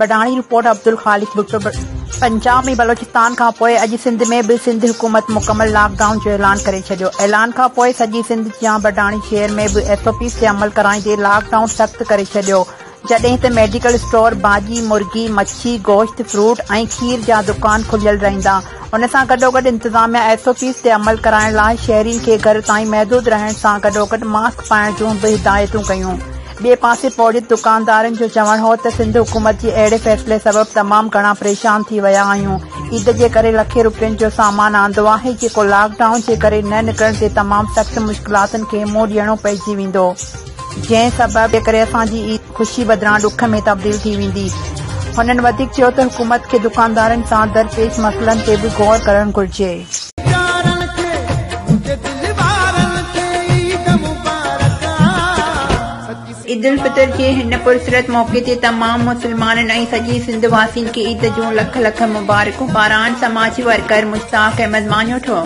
بڊاڻي، report, Abdul Khaliq Bhutto, Punjab ۽ Balochistan کان پوء اڄ سنڌ ۾ به سنڌ حڪومت مڪمل لاڪ ڊائون جو اعلان ڪري ڇڏيو. اعلان کان پوء سڄي سنڌ جيان بڊاڻي شهر ۾ به ايس او پيز تي عمل ڪرائيندي لاڪ ڊائون سخت ڪري ڇڏيو. جڏهن ته ميڊيڪل اسٽور، ڀاڄي، مرغي، مڇي، گوشت، فروٽ ۽ کير جا دڪان کليل رهندا. ان سان گڏوگڏ انتظاميا ايس او پيز تي عمل ڪرائڻ لاء شهرين کي گهر تائين محدود رهڻ سان گڏوگڏ ماسڪ پائڻ جون به هدايتون ڪيون. ٻئي پاسي پورهيت دڪاندارن جو چوڻ هو ته سنڌ حڪومت جي اهڙي فيصلي سبب تمام گهڻا پريشان ٿي ويا آهيون، عيد جي ڪري لکين روپين جو سامان آندو آهي جيڪو لاڪ ڊائون جي ڪري نه نڪرڻ تي تمام سخت مشڪلاتن کي منهن ڏيڻو پئجي ويندو، جنهن سبب جي ڪري اسان جي عيد خوشي بدران ڏک ۾ تبديل ٿي ويندي. هنن وڌيڪ چيو ته حڪومت کي دڪاندارن سان درپيش مسئلن تي به غور ڪرڻ گهرجي. يارن کي منهنجي دل وارن کي عيد مبارڪ آ سچي. عيدالفطر جي هن پرسرت موقعي تي تمام مسلمانن ۽ سڄي سنڌ واسين کي عيد جون لک لک مبارڪون پاران سماجي ورڪر مشتاق احمد ماڃوٺو.